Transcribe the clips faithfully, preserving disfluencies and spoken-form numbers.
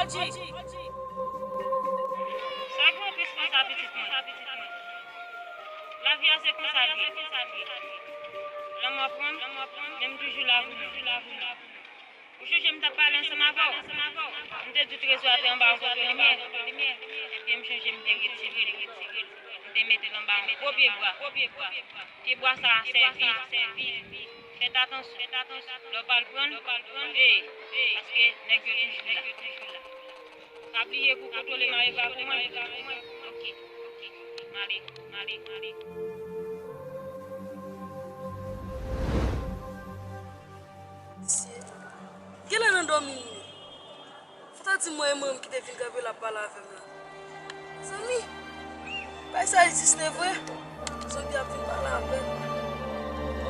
Sa gen yon tris konsa, pitit mwen. Lavi a se konsa l ye. Lanmò pran m, men m toujou la pou nou. Ou chonje m t ap pale ansanm avè w? M te di w trezò a te anba yon poto limyè. Ebyen, m chonje m te retire l. M te mete l anba yon gwo pyebwa. Pyebwa sa a sèvi. Fèt atansyon. Lè w pral pran l, ey, paske nèg yo toujou la. Pa bliye pou w kontwole marye pa pou mwen. Oke, oke. M ale, m ale, m ale. Mesye, genlè nan dòmi m ye. Fanta di mwen e manman m ki te vin kanpe l ap pale avè m la. Mezanmi, bagay sa egziste vre. Zonbi ap vin pale avè m.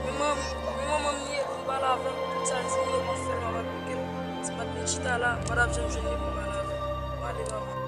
Men manman, men manman m li ye pou m pale avè l. Tout sa l di m yo pou m fè l, m ap aplike l. Si m pa t vin chita la, m pa t ap janm jwenn li pou m pale avè l. M ale, papa.